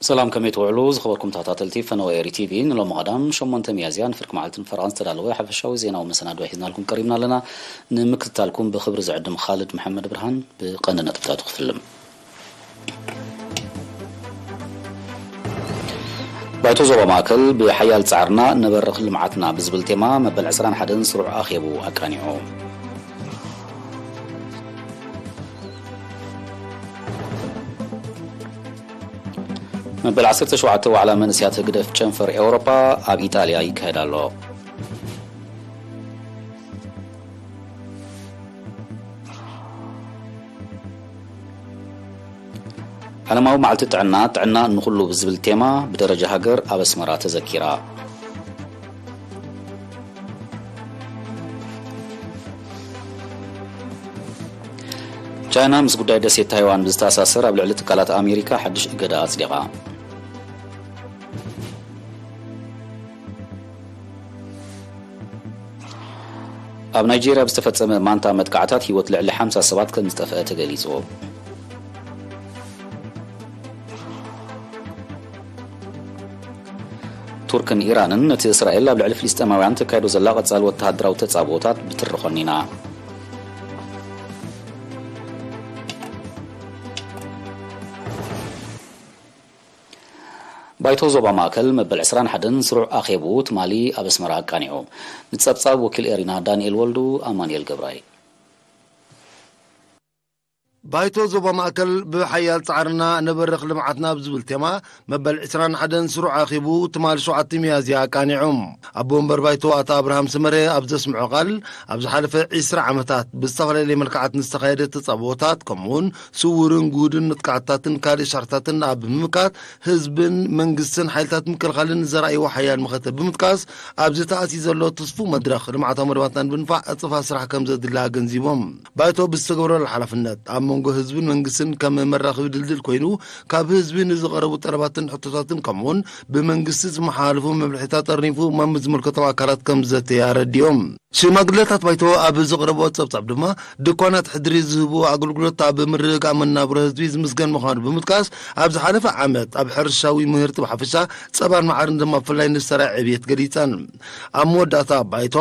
ሰላም፣ ከመይ ትውዕሉ ዝኸበርኩም ተኸታተልቲ ፈነወ ኤሪ ቲቪ? ንሎሚ ቀዳም ሸሞንተ ሚያዝያ ንፍርቂ መዓልትን ፈረቓን ዝተዳለወ ሓፈሻዊ ዜናዊ መሰናድኦ ሒዝናልኩም ቀሪብና ኣለና። ንምክትታልኩም ብኽብሪ ዝዕድም ኻልድ መሓመድ ብርሃን። ብቐንዲ ነጥብታቱ ክፍልም። ባይቶ ዞባ ማእከል ብሓያል ጻዕርና ነበርኽ ልምዓትና ብዝብል ቴማ መበል ዕስራን ሓደን ስሩዕ ኣኼቡ ኣቃኒዑ። መበል ዓሰርተ ሸውዓተ ዋዕላ መንእሰያት ህግደፍ ጨንፈር ኤውሮጳ ኣብ ኢጣልያ ይካየድ ኣሎ። ዓለማዊ መዓልቲ ጥዕና፣ ጥዕና ንኹሉ ብዝብል ቴማ ብደረጃ ሃገር ኣብ ኣስመራ ተዘኪራ። ቻይና ምስ ጉዳይ ደሴት ታይዋን ብዝተኣሳሰር ኣብ ልዕሊ ትካላት ኣሜሪካ ሓድሽ እገዳ ኣጽዲቓ። ኣብ ናይጄርያ ብዝተፈጸመ ማንታ መጥቃዕታት ህይወት ልዕሊ ሓምሳ ሰባት ከም ዝጠፍአ ተገሊጹ። ቱርክን ኢራንን ነቲ እስራኤል ኣብ ልዕሊ ፍልስጤማውያን ተካይዶ ዘላ ቀጻሊ ወተሃደራዊ ተጻብኦታት ብትሪ ኾኒና። ባይቶ ዞባ ማእከል መበል ዕስራን ሓደን ስሩዕ ኣኼቡ ትማሊ ኣብ ኣስመራ ኣቃኒዑ። ንጸብጻብ ወኪል ኤሪና ዳንኤል ወልዱ፣ ኣማንኤል ገብራይ። ባይቶ ዞባ ማእከል ብሓያል ጻዕርና ነበርኽ ልምዓትና ብዝብል ቴማ መበል ዕስራን ሓደን ስሩዕ ኣኺቡ ትማል ሸውዓተ ሚያዝያ ኣቃኒዑ። ኣቦ ወንበር ባይቶ ኣቶ ኣብርሃም ሰመረ ኣብ ዘስምዖ ቃል፣ ኣብ ዝሓለፈ ዕስራ ዓመታት ብዝተፈላለየ መልክዓት ንዝተኻየደ ተጻብኦታት፣ ከምኡውን ስውርን ግሁድን መጥቃዕትታትን ካልእ ሻርታትን ኣብ ምምካት ህዝብን መንግስትን ሓይልታት ምክልኻልን ዘራእይዎ ሓያል መኸተ ብምጥቃስ፣ ኣብዚ ተኣስዩ ዘሎ ትስፉው መድረኽ ልምዓታዊ መደባትና ንምድንፋዕ ዕጽፋ ስራሕ ከም ዘድሊ ኣገንዚቦም። ባይቶ ብዝተገብረሉ ሓላፍነት፣ ኣብ መንጎ ህዝብን መንግስትን ከም መራኸቢ ድልድል ኮይኑ፣ ካብ ህዝቢ ንዝቐረቡ ጠለባትን ሕቶታትን ከምኡውን ብመንግስቲ ዝመሓላለፉ መምርሒታት ጠርኒፉ መም ዝምልከቶም ኣካላት ከም ዘተየ ኣረዲኦም። ሽማግለታት ባይቶ ኣብ ዘቕረብዎ ጸብጻብ ድማ፣ ድኳናት ሕድሪ ዝህቡ ኣገልግሎት ኣብ ምርግጋእ መናብሮ ህዝቢ ዝምስገን ምዃኑ ብምጥቃስ፣ ኣብ ዝሓለፈ ዓመት ኣብ ሕርሻዊ ምህርቲ ብሓፈሻ፣ ጸባን መዓርን ድማ ብፍላይ ንዝተራእየ ዕብየት ገሊጸን። ኣብ መወዳእታ ባይቶ፣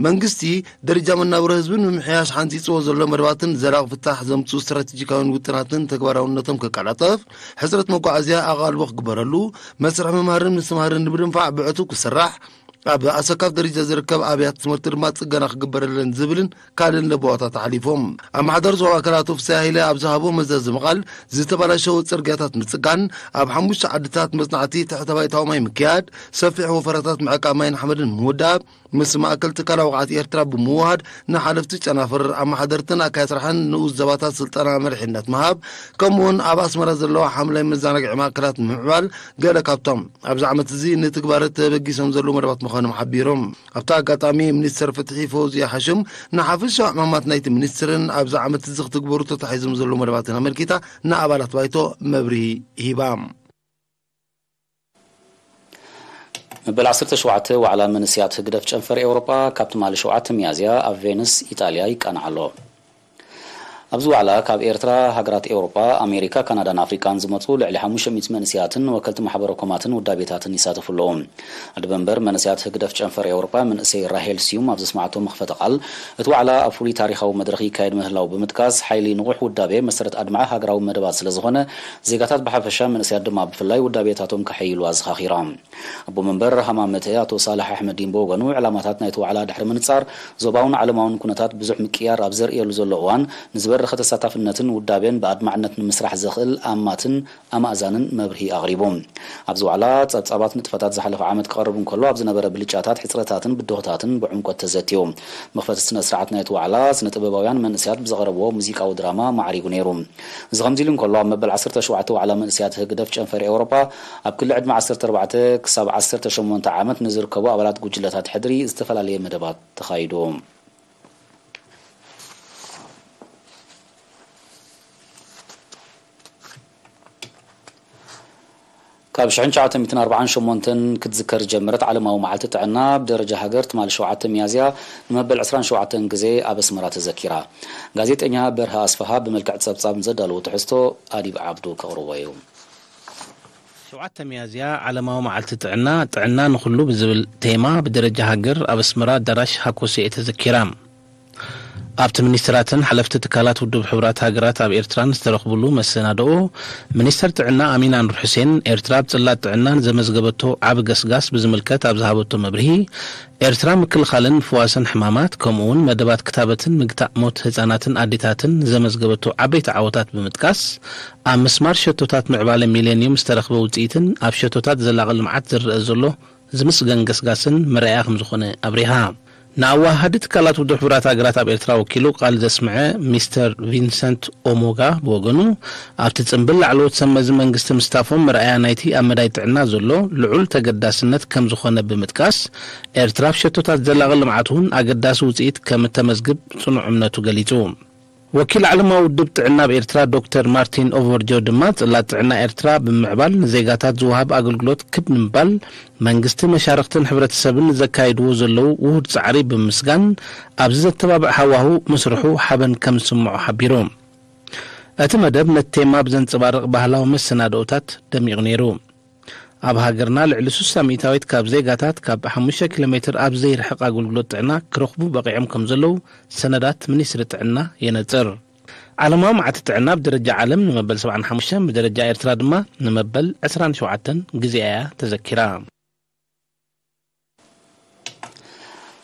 መንግስቲ ደረጃ መናብሮ ህዝብን ምምሕያሽ ሓንጺጽዎ ዘሎ መደባትን ዘላቒ ፍታሕ ዘምጽኡ ስትራቴጂካውያን ውጥናትን ተግባራውነቶም ከቀላጠፍ፣ ሕጽረት መጓዓዝያ ኣቓልቦ ክግበረሉ፣ መስርሕ ምምሃርን ምስትምሃርን ንምድንፋዕ ብዕቱብ ክስራሕ፣ ኣብ ኣሰካፍ ደረጃ ዝርከብ ኣብያተ ትምህርቲ ድማ ጽገና ክግበረለን ዝብልን ካልእን ለበዋታት ኣሕሊፎም። ኣመሓዳሪ ዞባ ማእከል ኣቶ ፍስሃ ሃይለ ኣብ ዝሃቦ መዛዘሚ ቃል፣ ዝተበላሸወ ጽርግያታት ምጽጋን፣ ኣብ ሓሙሽተ ዓድታት መጽናዕቲ ትሕተ ባይታዊ ማይ ምክያድ፣ ሰፊሕ ወፈራታት ምዕቃብ ማይን ሓመድን ምውዳብ፣ ምስ ማእከል ትካላዊ ወቕዓት ኤርትራ ብምውሃድ፣ ንሓለፍቲ ጨናፍር ኣመሓደርትን ኣካያት ስራሕን ንኡስ ዘባታት ስልጠና መሪሕነት ምሃብ፣ ከምኡውን ኣብ ኣስመራ ዘለዋ ሓምላይ መዘናግዒ ማእከላት ምምዕባል፣ ገለ ካብቶም ኣብዚ ዓመት እዚ ንትግባረ ተበጊሶም ዘለዉ መደባት ምዃኖም ሓቢሮም። ኣብቲ ኣጋጣሚ፣ ሚኒስተር ፍትሒ ፈውዝያ ሓሽም፣ ንሓፈሻዊ ዕማማት ናይቲ ሚኒስትርን ኣብዚ ዓመት እዚ ክትግበሩ ተታሒዞም ዘለዉ መደባትን ኣመልኪታ፣ ንኣባላት ባይቶ መብርሂ ሂባ። መበል ዓሰርተ ሸውዓተ ዋዕላ መንእሰያት ህግደፍ ጨንፈር ኤውሮጳ ካብ ትማሊ ሸውዓተ ሚያዝያ ኣብ ቬንስ፣ ኢጣልያ ይቃናዕ ኣሎ። ኣብዚ ዋዕላ ካብ ኤርትራ፣ ሃገራት ኤውሮጳ፣ ኣሜሪካ፣ ካናዳን ኣፍሪቃን ዝመጹ ልዕሊ ሓሙሽተ ሚእቲ መንእሰያትን ወከልቲ ማሕበረ ኮማትን ውዳቤታትን ይሳተፉ ኣለዉ። ኣድመንበር መንእሰያት ህግደፍ ጨንፈር ኤውሮጳ መንእሰይ ራሄል ስዩም ኣብ ዘስማዕቶ መኽፈቲ ቃል፣ እቲ ዋዕላ ኣብ ፍሉይ ታሪኻዊ መድረኽ ይካየድ ምህላው ብምጥቃስ፣ ሓይሊ ንቑሕ ውዳቤ መሰረት ኣድማዒ ሃገራዊ መደባት ስለ ዝኾነ፣ ዜጋታት ብሓፈሻ መንእሰያት ድማ ብፍላይ ውዳቤታቶም ከሐይሉ ኣዘኻኺራ። ኣቦ መንበር ሃማመተ ኣቶ ሳልሕ ኣሕመዲን ብወገኑ፣ ዕላማታት ናይቲ ዋዕላ ድሕሪ ምንጻር፣ ዞባውን ዓለማውን ኩነታት ብዙሕ ምቅያር ኣብ ዘርእየሉ ዘሎ እዋን፣ ንዝበረኸ ተሳታፍነትን ውዳቤን ብኣድማዕነት ንምስራሕ ዘኽእል ኣማትን ኣማእዛንን መብርሂ ኣቕሪቡ። ኣብዚ ዋዕላ፣ ጸብጻባት ንጥፈታት ዝሓለፈ ዓመት ክቐርብ እንከሎ፣ ኣብ ዝነበረ ብልጫታት፣ ሕጽረታትን ብድሆታትን ብዕምቆት ተዘትዩ። መኽፈቲ ስነ ስርዓት ናይቲ ዋዕላ፣ ስነ ጥበባውያን መንእሰያት ብዘቕረብዎ ሙዚቃዊ ድራማ ማዕሪጉ ነይሩ። እዚ ከምዚ ኢሉ እንከሎ፣ ኣብ መበል ዓሰርተ ሸውዓተ ዋዕላ መንእሰያት ህግደፍ ጨንፈር ኤውሮጳ፣ ኣብ ክሊ ዕድመ ዓሰርተ ኣርባዕተ ክሳብ ዓሰርተ ሸሞንተ ዓመት ንዝርከቡ ኣባላት ጉጅለታት ሕድሪ ዝተፈላለየ መደባት ተኻይዱ። ካብ ሽሕን ትሽዓተ ሚእትን ኣርባዓን ሸሞንተን ክትዝከር ዝጀመረት ዓለማዊ መዓልቲ ጥዕና፣ ብደረጃ ሃገር ትማሊ ሸውዓተ ሚያዝያ ንመበል ዕስራን ሸውዓተን ግዜ ኣብ ኣስመራ ተዘኪራ። ጋዜጠኛ በርሀ ኣስፍሃ ብመልክዕ ጸብጻብ ንዘዳለዎ ትሕዝቶ ኣዲብ ዓብዱ ከቕርቦ እዩ። ሸውዓተ ሚያዝያ ዓለማዊ መዓልቲ ጥዕና፣ ጥዕና ንኹሉ ብዝብል ቴማ ብደረጃ ሃገር ኣብ ኣስመራ ኣዳራሽ ሃኮሴ ተዘኪራ። ኣብቲ ሚኒስትራትን ሓለፍቲ ትካላት ውድብ ሕቡራት ሃገራት ኣብ ኤርትራን ዝተረኽብሉ መሰናድኦ፣ ሚኒስተር ጥዕና ኣሚን ኣንር ሑሴን፣ ኤርትራ ኣብ ጽላት ጥዕናን ዘመዝገበቶ ዓቢ ገስጋስ ብዝምልከት ኣብ ዝሃበቶ መብርሂ፣ ኤርትራ ምክልኻልን ምፍዋስን ሕማማት፣ ከምኡ'ውን መደባት ክታበትን ምግታእ ሞት ህጻናትን ኣዴታትን ዘመዝገበቶ ዓበይቲ ዓወታት ብምጥቃስ፣ ኣብ ምስማር ሸቶታት ምዕባለ ሚሌንዩም ዝተረኽበ ውጽኢትን ኣብ ሸቶታት ዘላቒ ልምዓት ዝረኣ ዘሎ ዝምስገን ገስጋስን መርኣያ ከም ዝኾነ ኣብሪሃ። ንኣዋሃዲ ትካላት ውድብ ሕቡራት ሃገራት ኣብ ኤርትራ ወኪሉ ቃል ዘስምዐ ሚስተር ቪንሰንት ኦሞጋ ብወገኑ፣ ኣብቲ ጽምብል ላዕለዎት ሰብ መዚ መንግስቲ ምስታፎም መርኣያ ናይቲ ኣብ መዳይ ጥዕና ዘሎ ልዑል ተገዳስነት ከም ዝኾነ ብምጥቃስ፣ ኤርትራ ኣብ ሸቶታት ዘላቒ ልምዓት እውን ኣገዳሲ ውጽኢት ከም እተመዝግብ ጽኑዕ እምነቱ ገሊጹ። ወኪል ዓለማዊ ውድብ ጥዕና ኣብ ኤርትራ ዶክተር ማርቲን ኦቨርጆ ድማ፣ ጽላት ጥዕና ኤርትራ ብምዕባል ንዜጋታት ዝወሃብ ኣገልግሎት ክብ ንምባል መንግስቲ፣ መሻርኽትን ሕብረተሰብን ዘካይድዎ ዘለዉ ውሁድ ጻዕሪ ብምምስጋን፣ ኣብዚ ዘተባብዕ ሃዋሁ ምስርሑ ሓበን ከም ዝስምዖ ሓቢሩ። እቲ መደብ ነቲ ቴማ ብዘንጸባርቕ ባህላዊ መሰናድኦታት ደሚቑ ነይሩ። ኣብ ሃገርና ልዕሊ ስሳ ሚእታዊት ካብ ዜጋታት ካብ ሓሙሽተ ኪሎ ሜትር ኣብ ዘይርሕቕ ኣገልግሎት ጥዕና ክረኽቡ በቒዖም ከም ዘለዉ ሰነዳት ሚኒስትሪ ጥዕና የነጽር። ዓለማዊ መዓልቲ ጥዕና ብደረጃ ዓለም ንመበል ሰብዓን ሓሙሽተን፣ ብደረጃ ኤርትራ ድማ ንመበል ዕስራን ሸውዓተን ግዜኣ እያ ተዘኪራ።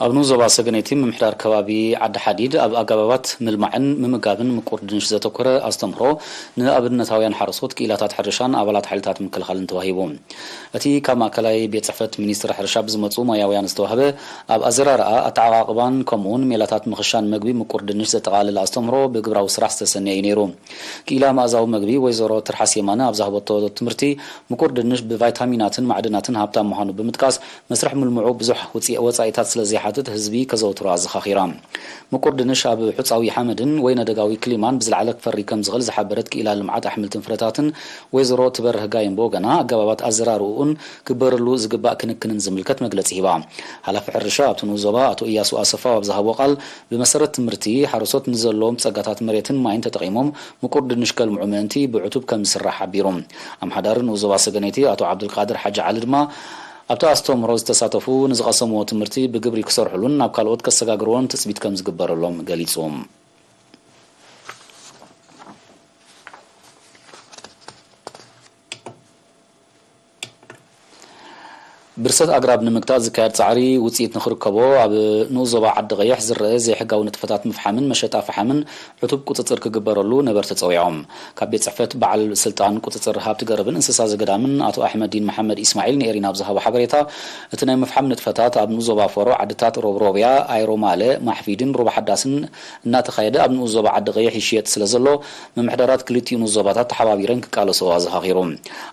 ኣብ ንኡስ ዞባ ሰገነይቲ ምምሕዳር ከባቢ ዓዲ ሓዲድ ኣብ ኣገባባት ምልማዕን ምምጋብን ምቁር ድንሽ ዘተኮረ ኣስተምህሮ ንኣብነታውያን ሓረስቶት፣ ክኢላታት ሕርሻን ኣባላት ሓይልታት ምክልኻልን ተዋሂቡ። እቲ ካብ ማእከላይ ቤት ጽሕፈት ሚኒስትሪ ሕርሻ ብዝመጹ ሞያውያን ዝተዋህበ፣ ኣብ ኣዘራርኣ፣ ኣተዓቓቕባን ከምኡውን ሜላታት ምኽሻን መግቢ ምቁር ድንሽ ዘጠቓለለ ኣስተምህሮ ብግብራዊ ስራሕ ዝተሰነየ እዩ ነይሩ። ክኢላ መኣዛዊ መግቢ ወይዘሮ ትርሓስ የማነ ኣብ ዝሃበቶ ትምህርቲ፣ ምቁር ድንሽ ብቫይታሚናትን ማዕድናትን ሃብታም ምዃኑ ብምጥቃስ፣ መስርሕ ምልምዑ ብዙሕ ውጽኢ-፣ ወጻኢታት ስለ ዘይሓትት ህዝቢ ከዘውትሮ ኣዘኻኺራ። ምቁር ድንሽ ኣብ ሑጻዊ ሓመድን ወይነ ደጋዊ ክሊማን ብዝለዓለ ክፈሪ ከም ዝኽእል ዝሓበረት ክኢላ ልምዓት ኣሕምልትን ፍረታትን ወይዘሮ ትበርህ ጋይም ብወገና፣ ኣገባባት ኣዘራርኡን ክግበረሉ ዝግባእ ክንክንን ዝምልከት መግለጺ ሂባ። ሓላፊ ሕርሻ ኣብቲ ንኡስ ዞባ ኣቶ እያሱ ኣሰፋ ኣብ ዝሃቦ ቃል፣ ብመሰረት ትምህርቲ፣ ሓረስቶት ንዘለዎም ጸጋታት መሬትን ማይን ተጠቒሞም ምቁር ድንሽ ከልምዑ ምእንቲ ብዕቱብ ከም ዝስራሕ ሓቢሩ። ኣምሓዳሪ ንኡስ ዞባ ሰገነይቲ ኣቶ ዓብዱልቃድር ሓጂ ዓሊ ድማ፣ ኣብቲ ኣስተምህሮ ዝተሳተፉ ንዝቐሰምዎ ትምህርቲ ብግብሪ ክሰርሕሉን ናብ ካልኦት ከሰጋግርዎን ትጽቢት ከም ዝግበረሎም ገሊጹ። ብርሰት ኣግራብ ንምግታት ዝካየድ ጻዕሪ ውጽኢት ንኽርከቦ፣ ኣብ ንኡስ ዞባ ዓዲ ቐይሕ ዝረአ ዘይሕጋዊ ንጥፈታት ምፍሓምን መሸጣ ፈሓምን ዕቱብ ቁጽጽር ክግበረሉ ነበርቲ ጸዊዖም። ካብ ቤት ጽሕፈት በዓል ስልጣን ቁጽጽር ሃብቲ ገረብን እንስሳ ዘገዳምን ኣቶ ኣሕመዲን መሓመድ ኢስማዒል ንኤሪና ኣብ ዝሃቦ ሓበሬታ፣ እቲ ናይ ምፍሓም ንጥፈታት ኣብ ንኡስ ዞባ ፎሮ፣ ዓድታት ሮብሮብያ፣ ኣይሮማለ፣ ማሕፊድን ሩባ ሓዳስን እናተኻየደ፣ ኣብ ንኡስ ዞባ ዓዲ ቐይሕ ይሽየጥ ስለ ዘሎ፣ ምምሕዳራት ክልቲኡ ንኡስ ዞባታት ተሓባቢረን ክቃለስኦ ኣዘኻኺሩ።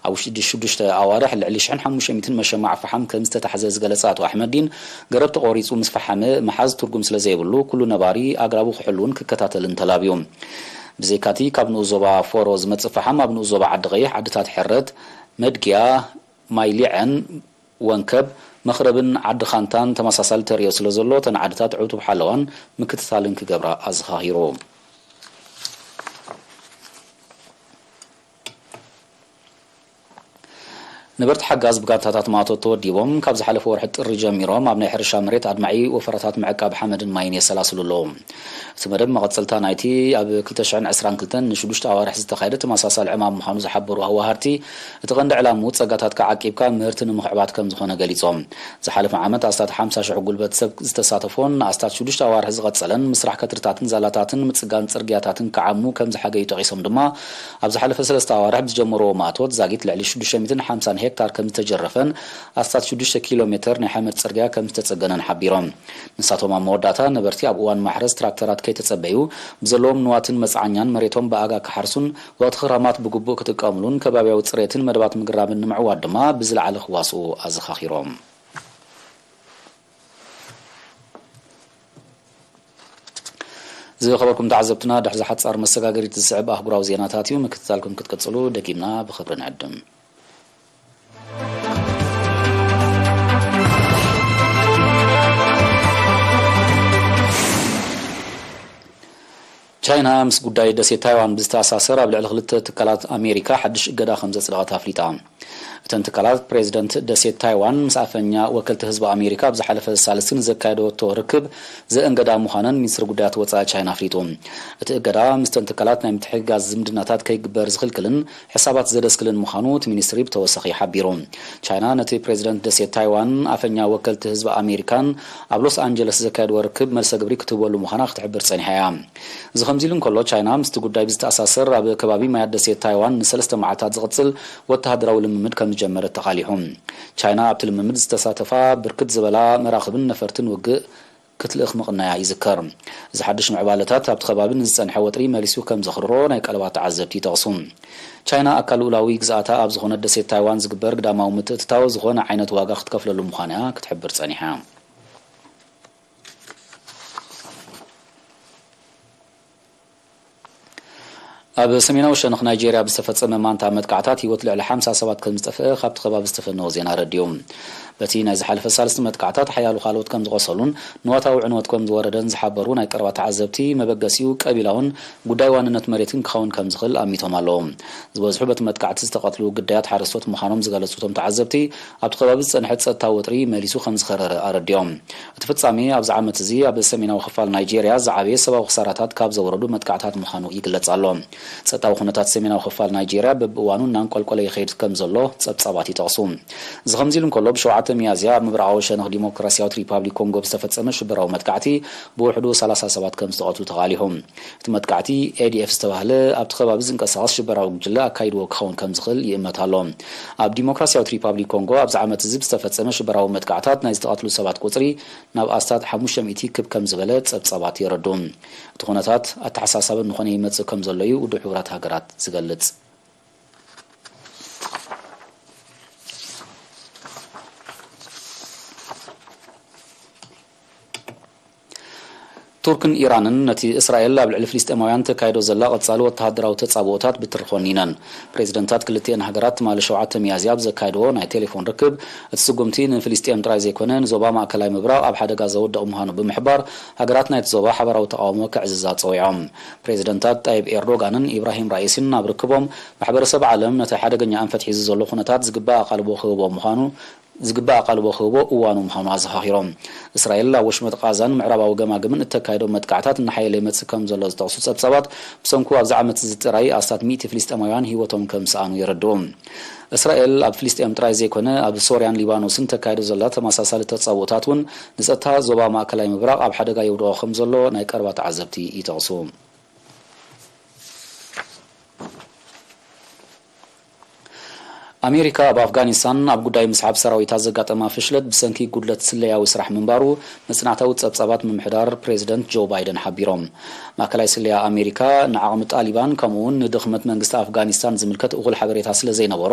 ኣብ ውሽጢ ሽዱሽተ ኣዋርሕ ልዕሊ ሽሕን ሓሙሽተ ሚእትን መሸማዕ ፈሓም ከም ዝተታሕዘ ዝገለጸ ኣቶ ኣሕመዲን፣ ገረብ ተቖሪጹ ምስ ፈሓመ ምሓዝ ትርጉም ስለ ዘይብሉ፣ ኩሉ ነባሪ ኣግራቡ ክሕልውን ክከታተልን ተላብዩ። ብዘይካቲ፣ ካብ ንኡስ ዞባ ፎሮ ዝመጽእ ፈሓም ኣብ ንኡስ ዞባ ዓዲ ቐይሕ፣ ዓድታት ሕረት፣ መድግያ፣ ማይ ሊዐን፣ ወንከብ፣ መኽረብን ዓዲ ኻንታን ተመሳሳሊ ተርእዮ ስለ ዘሎ፣ እተን ዓድታት ዕቱብ ሓለዋን ምክትታልን ክገብራ ኣዘኻኺሩ። ነበርቲ ሓጋዝ ብጋንታታት ማእቶት ተወዲቦም፣ ካብ ዝሓለፈ ወርሒ ጥሪ ጀሚሮም ኣብ ናይ ሕርሻ መሬት ኣድማዒ ወፈራታት ምዕቃብ ሓመድን ማይን የሰላስሉ ኣለዉ። እቲ መደብ መቐጸልታ ናይቲ ኣብ ክልተ ሽሕን ዕስራን ክልተን ንሽዱሽተ ኣዋርሕ ዝተኻየደ ተመሳሳሊ ዕማም ምዃኑ ዝሓበሩ ኣዋሃድቲ፣ እቲ ቀንዲ ዕላምኡ ጸጋታትካ ዓቂብካ ምህርቲ ንምኽዕባት ከም ዝኾነ ገሊጾም። ዝሓለፈ ዓመት ኣስታት ሓምሳ ሽሕ ጉልበት ሰብ ዝተሳተፎን ንኣስታት ሽዱሽተ ኣዋርሕ ዝቐጸለን ምስራሕ ከትርታትን ዛላታትን ምጽጋን ጽርግያታትን ክዓሙ ከም ዝሓገዩ ጠቒሶም ድማ፣ ኣብ ዝሓለፈ ሰለስተ ኣዋርሕ ብዝጀመርዎ ማእቶት ዛጊት ልዕሊ ሽዱሽተ ሚእትን ሓምሳን ሄክታር ከም ዝተጀረፈን ኣስታት ሽዱሽተ ኪሎ ሜተር ናይ ሓመድ ጽርግያ ከም ዝተጸገነን ሓቢሮም። ንሳቶም ኣብ መወዳእታ ነበርቲ ኣብ እዋን ማሕረስ ትራክተራት ከይተጸበዩ ብዘለዎም ንዋትን መጽዓኛን መሬቶም ብኣጋ ክሓርሱን ወቕቲ ክራማት ብግቡእ ክጥቀምሉን ከባብያዊ ጽሬትን መደባት ምግራብን ንምዕዋት ድማ ብዝለዓለ ክዋስኡ ኣዘኻኺሮም። ዝኸበርኩም ተዓዘብትና፣ ድሕሪ ሓጻር መሰጋገሪት ዝስዕብ ኣህጉራዊ ዜናታት እዩ። ምክትታልኩም ክትቅጽሉ ደጊምና ብኽብሪ ንዕድም። ቻይና ምስ ጉዳይ ደሴት ታይዋን ብዝተኣሳሰር ኣብ ልዕሊ ክልተ ትካላት ኣሜሪካ ሓድሽ እገዳ ከም ዘጽደቐት ኣፍሊጣ። እተን ትካላት ፕሬዚደንት ደሴት ታይዋን ምስ ኣፈኛ ወከልቲ ህዝቢ ኣሜሪካ ኣብ ዝሓለፈ ሳልስቲ ንዘካየደቶ ርክብ ዘእንገዳ ምዃነን ሚኒስትሪ ጉዳያት ወጻኢ ቻይና ኣፍሊጡ። እቲ እገዳ ምስተን ትካላት ናይ ምትሕግጋዝ ዝምድናታት ከይግበር ዝኽልክልን ሕሳባት ዘደስክልን ምዃኑ እቲ ሚኒስትሪ ብተወሳኺ ሓቢሩ። ቻይና ነቲ ፕሬዚደንት ደሴት ታይዋን ኣፈኛ ወከልቲ ህዝቢ ኣሜሪካን ኣብ ሎስ ኣንጀለስ ዘካየድዎ ርክብ መልሰ ግብሪ ክትህበሉ ምዃና ክትሕብር ጸኒሓ እያ። እዚ ከምዚ ኢሉ እንከሎ፣ ቻይና ምስቲ ጉዳይ ብዝተኣሳሰር ኣብ ከባቢ ማያት ደሴት ታይዋን ንሰለስተ መዓልታት ዝቕጽል ወተሃደራዊ ልምምድ ከም ዝጀመረት ተቓሊሑ። ቻይና ኣብቲ ልምምድ ዝተሳተፋ ብርክት ዝበላ መራኽብን ነፈርትን ውግእ ክትልእኽ ምቕናያ ይዝከር። እዚ ሓድሽ ምዕባለታት ኣብቲ ከባቢ ንዝጸንሐ ወጥሪ መሊሱ ከም ዘኽርሮ ናይ ቀረባ ተዓዘብቲ ይጠቕሱ። ቻይና ኣካል ልኡላዊ ግዝኣታ ኣብ ዝኾነት ደሴት ታይዋን ዝግበር ግዳማዊ ምትእትታው ዝኾነ ዓይነት ዋጋ ክትከፍለሉ ምዃና ክትሕብር ጸኒሓ። ኣብ ሰሜናዊ ሸነኽ ናይጄርያ ብዝተፈጸመ ማንታ መጥቃዕታት ህይወት ልዕሊ ሓምሳ ሰባት ከም ዝጠፍአ ካብቲ ከባቢ ዝተፈነወ ዜና ኣረዲኡ። በቲ ናይ ዝሓለፈ ሳልስቲ መጥቃዕታት ሓያሎ ካልኦት ከም ዝቖሰሉን ንዋታዊ ዕንወት ከም ዝወረደን ዝሓበሩ ናይ ቀረባ ተዓዘብቲ፣ መበገሲኡ ቀቢላውን ጉዳይ ዋንነት መሬትን ክኸውን ከም ዝኽእል ኣሚቶም ኣለዉ። ዝበዝሑ በቲ መጥቃዕቲ ዝተቐትሉ ግዳያት ሓረስቶት ምዃኖም ዝገለጹ እቶም ተዓዘብቲ፣ ኣብቲ ከባቢ ዝጸንሐ ጸጥታዊ ወጥሪ መሊሱ ከም ዝኸረረ ኣረዲኦም። እቲ ፍጻሜ ኣብዚ ዓመት እዚ ኣብ ሰሜናዊ ክፋል ናይጄርያ ዝዓበየ ሰብኣዊ ክሳራታት ካብ ዘወረዱ መጥቃዕታት ምዃኑ ይግለጽ ኣሎ። ጸጥታዊ ኩነታት ሰሜናዊ ክፋል ናይጄርያ በብእዋኑ እናንቆልቆለ ይኸይድ ከም ዘሎ ጸብጻባት ይጠቕሱ። እዚ ከምዚ ኢሉ እንከሎ፣ ብ7 ሚያዝያ ኣብ ምብራቓዊ ሸነኽ ዲሞክራሲያዊት ሪፓብሊክ ኮንጎ ብዝተፈጸመ ሽበራዊ መጥቃዕቲ ብውሕዱ ሰላሳ ሰባት ከም ዝተቐትሉ ተቓሊሑ። እቲ መጥቃዕቲ ኤ ዲ ኤፍ ዝተባህለ ኣብቲ ከባቢ ዝንቀሳቐስ ሽበራዊ ጉጅለ ኣካይድዎ ክኸውን ከም ዝኽእል ይእመት ኣሎ። ኣብ ዲሞክራሲያዊት ሪፓብሊክ ኮንጎ ኣብዚ ዓመት እዚ ብዝተፈጸመ ሽበራዊ መጥቃዕታት ናይ ዝተቐትሉ ሰባት ቁጽሪ ናብ ኣስታት ሓሙሽተ ሚእቲ ክብ ከም ዝበለ ጸብጻባት የረዱ። እቲ ኩነታት ኣተሓሳሳቢ እንኾነ ይመጽእ ከም ዘሎ እዩ ውድብ ሕቡራት ሃገራት ዝገልጽ። ቱርክን ኢራንን ነቲ እስራኤል ኣብ ልዕሊ ፍልስጤማውያን ተካይዶ ዘላ ቀጻሊ ወተሃደራዊ ተጻብኦታት ብትሪ ኮኒነን። ፕሬዚደንታት ክልቲኤን ሃገራት ትማሊ ሸውዓተ ሚያዝያ ኣብ ዘካየድዎ ናይ ቴሌፎን ርክብ፣ እቲ ስጉምቲ ንፍልስጤም ጥራይ ዘይኮነ ንዞባ ማእከላይ ምብራቕ ኣብ ሓደጋ ዘወድቕ ምዃኑ ብምሕባር፣ ሃገራት ናይቲ ዞባ ሓባራዊ ተቓውሞ ከዕዝዛ ጸዊዖም። ፕሬዚደንታት ጣይብ ኤርዶጋንን ኢብራሂም ራኢሲን ኣብ ርክቦም፣ ማሕበረሰብ ዓለም ነቲ ሓደገኛ ኣንፈት ሒዙ ዘሎ ኩነታት ዝግባእ ኣቓልቦ ክህቦ ምዃኑ ዝግባእ ኣቓልቦ ክህቦ እዋኑ ምዃኑ ኣዘኻኺሮም። እስራኤል ኣብ ወሽመጥ ቓዛን ምዕራባዊ ገማግምን እተካይዶ መጥቃዕታት እናሓየለ ይመጽእ ከም ዘሎ ዝጠቕሱ ጸብጻባት፣ ብሰንኩ ኣብዚ ዓመት እዚ ጥራይ ኣስታት ሚእቲ ፍልስጤማውያን ህይወቶም ከም ዝሰኣኑ የረድኡ። እስራኤል ኣብ ፍልስጤም ጥራይ ዘይኮነ ኣብ ሶርያን ሊባኖስን ተካይዶ ዘላ ተመሳሳሊ ተጻብኦታት እውን ንጸጥታ ዞባ ማእከላይ ምብራቕ ኣብ ሓደጋ የውድቖ ከም ዘሎ ናይ ቀረባ ተዓዘብቲ ይጠቕሱ። ኣሜሪካ ኣብ ኣፍጋኒስታን ኣብ ጉዳይ ምስሓብ ሰራዊታ ዘጋጠማ ፍሽለት ብሰንኪ ጉድለት ስለያዊ ስራሕ ምንባሩ መጽናዕታዊ ጸብጻባት ምምሕዳር ፕሬዚደንት ጆ ባይደን ሓቢሮም። ማእከላይ ስለያ ኣሜሪካ ንዓቕሚ ጣሊባን ከምኡ እውን ንድኽመት መንግስቲ ኣፍጋኒስታን ዝምልከት እኹል ሓበሬታ ስለ ዘይነበሮ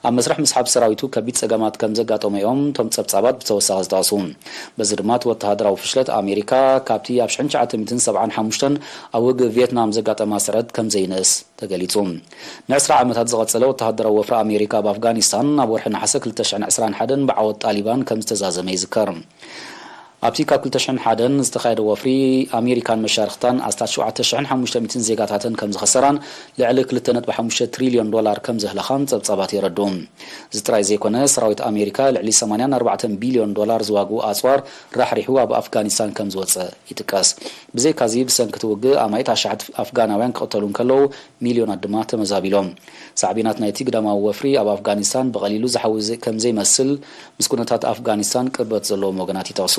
ኣብ መስርሕ ምስሓብ ሰራዊቱ ከቢድ ጸገማት ከም ዘጋጠሞ እዮም እቶም ጸብጻባት ብተወሳኺ ዝጠቕሱ። በዚ ድማ እቲ ወተሃደራዊ ፍሽለት ኣሜሪካ ካብቲ ኣብ ሽሕን ትሽዓተ ሚእትን ሰብዓን ሓሙሽተን ኣብ ውግእ ቪየትናም ዘጋጠማ ስዕረት ከም ዘይንእስ ተገሊጹ። ንዕስራ ዓመታት ዝቐጸለ ወተሃደራዊ ወፍሪ ኣሜሪካ ኣብ ኣፍጋኒስታን ኣብ ወርሒ ነሓሰ ክልተ ሽሕን ዕስራን ሓደን ብዓወት ጣሊባን ከም ዝተዛዘመ ይዝከር። ኣብቲ ካብ ክልተ ሽሕን ሓደን ዝተኻየደ ወፍሪ፣ ኣሜሪካን መሻርኽታን ኣስታት ሸውዓተ ሽሕን ሓሙሽተ ሚእትን ዜጋታተን ከም ዝኸሰራን ልዕሊ ክልተ ነጥቢ ሓሙሽተ ትሪልዮን ዶላር ከም ዘህለኻን ጸብጻባት የረድኡ። እዚ ጥራይ ዘይኮነ፣ ሰራዊት ኣሜሪካ ልዕሊ ሰማንያን ኣርባዕተን ቢልዮን ዶላር ዝዋግኡ ኣጽዋር ራሕሪሑ ኣብ ኣፍጋኒስታን ከም ዝወጸ ይጥቀስ። ብዘይካዚ፣ ብሰንኪ እቲ ውግእ ኣማኢት ኣሽሓት ኣፍጋናውያን ክቕተሉ እንከለዉ፣ ሚልዮናት ድማ ተመዛቢሎም። ሳዕቤናት ናይቲ ግዳማዊ ወፍሪ ኣብ ኣፍጋኒስታን ብቐሊሉ ዝሓዊ ዘ-፣ ከም ዘይመስል ምስ ኩነታት ኣፍጋኒስታን ቅርበት ዘለዎም ወገናት ይጠቕሱ።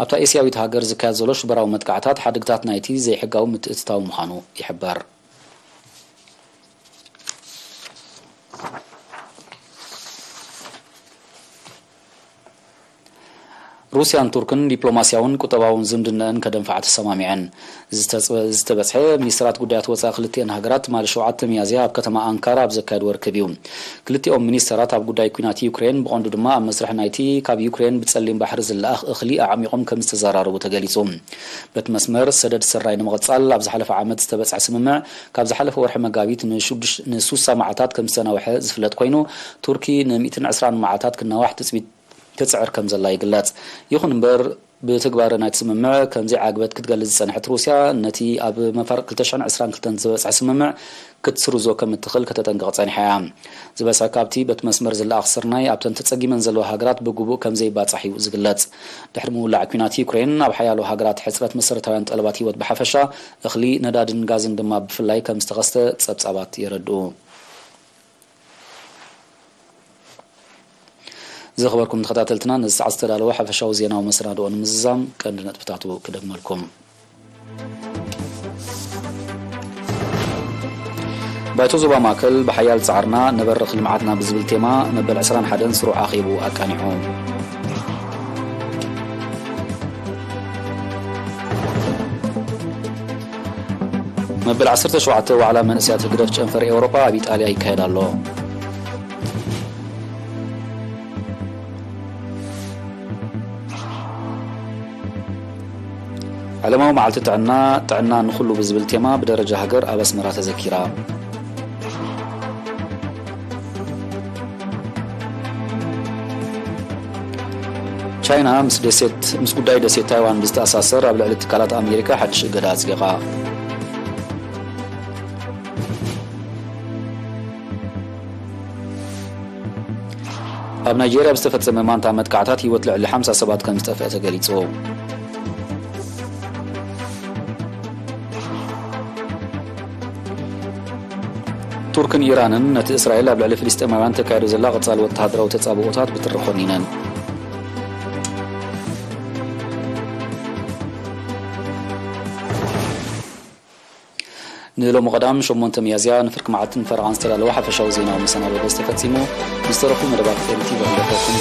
ኣብታ ኤስያዊት ሃገር ዝካየድ ዘሎ ሽበራዊ መጥቃዕታት ሓድግታት ናይቲ ዘይሕጋዊ ምትእትታው ምዃኑ ይሕበር። ሩስያን ቱርክን ዲፕሎማስያውን ቁጠባውን ዝምድነአን ከደንፍዓ ተሰማሚዐን። ዝተበ-፣ ዝተበጽሐ ሚኒስትራት ጉዳያት ወጻኢ ክልቲኤን ሃገራት ትማሊ ሸውዓተ ሚያዝያ ኣብ ከተማ ኣንካራ ኣብ ዘካየድዎ ርክብ እዩ። ክልቲኦም ሚኒስተራት ኣብ ጉዳይ ኲናት ዩክሬን፣ ብቐንዱ ድማ ኣብ መስርሕ ናይቲ ካብ ዩክሬን ብጸሊም ባሕሪ ዝለኣኽ እኽሊ ኣዕሚቖም ከም ዝተዘራረቡ ተገሊጹ። በቲ መስመር ሰደድ ስርናይ ንምቕጻል ኣብ ዝሓለፈ ዓመት ዝተበጽሐ ስምምዕ፣ ካብ ዝሓለፈ ወርሒ መጋቢት ንሹዱሽ-፣ ንሱሳ መዓልታት ከም ዝተናውሐ ዝፍለጥ ኮይኑ፣ ቱርኪ ንሚእትን ዕስራን መዓልታት ክናዋሕ ትጽቢት ትጽዕር ከም ዘላ ይግለጽ። ይኹን እምበር፣ ብትግባረ ናይቲ ስምምዕ ከም ዘይዓግበት ክትገልጽ ዝጸንሐት ሩስያ፣ ነቲ ኣብ መፋርቕ ክልተ ሽሕን ዕስራን ክልተን ዝበጽሐ ስምምዕ ክትስርዞ ከም እትኽእል ከተጠንቅቕ ጸኒሓ እያ። ዝበዝሐ ካብቲ በቲ መስመር ዝለኣኽ ስርናይ ኣብተን ተጸጊመን ዘለዋ ሃገራት ብግቡእ ከም ዘይባጻሕ እዩ ዝግለጽ። ድሕሪ ምውላዕ ኲናት ዩክሬን፣ ኣብ ሓያሎ ሃገራት ሕጽረት መሰረታውያን ጠለባት ህይወት ብሓፈሻ፣ እኽሊ፣ ነዳድን ጋዝን ድማ ብፍላይ ከም ዝተኸስተ ጸብጻባት የረድኡ። ዝኸበርኩም ተኸታተልትና፣ ነዚ ሰዓት ዝተዳለወ ሓፈሻዊ ዜናዊ መሰናድኦ ንምዝዛም ቀንዲ ነጥብታቱ ክደግመልኩም። ባይቶ ዞባ ማእከል ብሓያል ጻዕርና ነበርኽ ልምዓትና ብዝብል ቴማ መበል ዕስራን ሓደን ስሩዕ ኣኼቡ ኣቃኒዑ። መበል ዓሰርተ ሸውዓተ ዋዕላ መንእሰያት ህግደፍ ጨንፈር ኤውሮጳ ኣብ ኢጣልያ ይካየድ ኣሎ። ዓለማዊ መዓልቲ ጥዕና፣ ጥዕና ንኹሉ ብዝብል ቴማ ብደረጃ ሃገር ኣብ ኣስመራ ተዘኪራ። ቻይና ምስ ደሴት፣ ምስ ጉዳይ ደሴት ታይዋን ብዝተኣሳሰር ኣብ ልዕሊ ትካላት ኣሜሪካ ሓድሽ እገዳ ኣጽዲቓ። ኣብ ናይጄርያ ብዝተፈጸመ ማንታ መጥቃዕታት ህይወት ልዕሊ ሓምሳ ሰባት ከም ዝጠፍአ ተገሊጹ። ቱርክን ኢራንን ነቲ እስራኤል ኣብ ልዕሊ ፍልስጤማውያን ተካይዶ ዘላ ቀጻሊ ወተሃደራዊ ተጻብኦታት ብጥሪ ኮኒነን። ንሎሚ ቀዳም ሸሞንተ ሚያዝያ ንፍርቂ መዓልትን ፈረቓን ዝተዳለወ ሓፈሻዊ ዜናዊ መሰናዶ በዚ ተፈጺሙ። ብዝተረፉ መደባት ኤም ቲ ቪ ንረኸብኩም።